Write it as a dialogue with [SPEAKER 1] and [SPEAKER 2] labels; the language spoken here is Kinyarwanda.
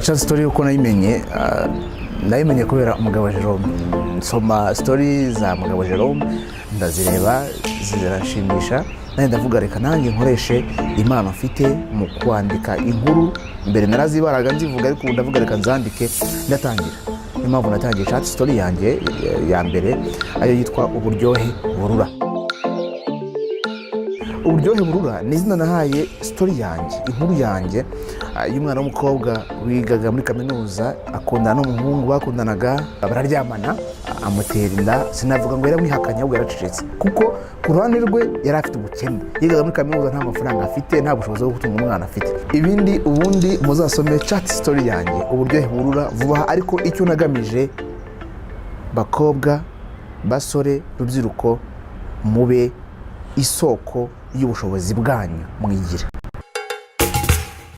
[SPEAKER 1] Short story uko nayimenye, nayimenye kubera Umugabo Jerome. Nsoma story za Mugabo Jerome, ndazireba ziranshimisha, nanjye ndavuga reka nanjye nkoreshe impano mfite mu kwandika inkuru. Mbere narazibaraga nzivuga, ariko ubu ndavuga reka nzandike. Ndatangira. Niyo mpamvu natangiye short story yanjye ya mbere, ayo yitwa Uburyohe Burura. Uburyohe Burura ni izina nahaye story yanjye, inkuru yanjye y'umwana w'umukobwa wigaga muri kaminuza, akundana n'umuhungu, bakundanaga bararyamana, amutera inda. Sinavuga ngo yaramwihakanye, ahubwo yaracecetse, kuko ku ruhande rwe yari afite ubukene. Yigaga muri kaminuza, nta mafaranga afite, nta bushobozi bwo gutunga umwana afite. Ibindi ubundi muzasome short story yanjye Uburyohe Burura vuba aha. Ariko icyo nagamije, bakobwa, basore, rubyiruko, mube isoko y'ubushobozi bwanyu, mwigire.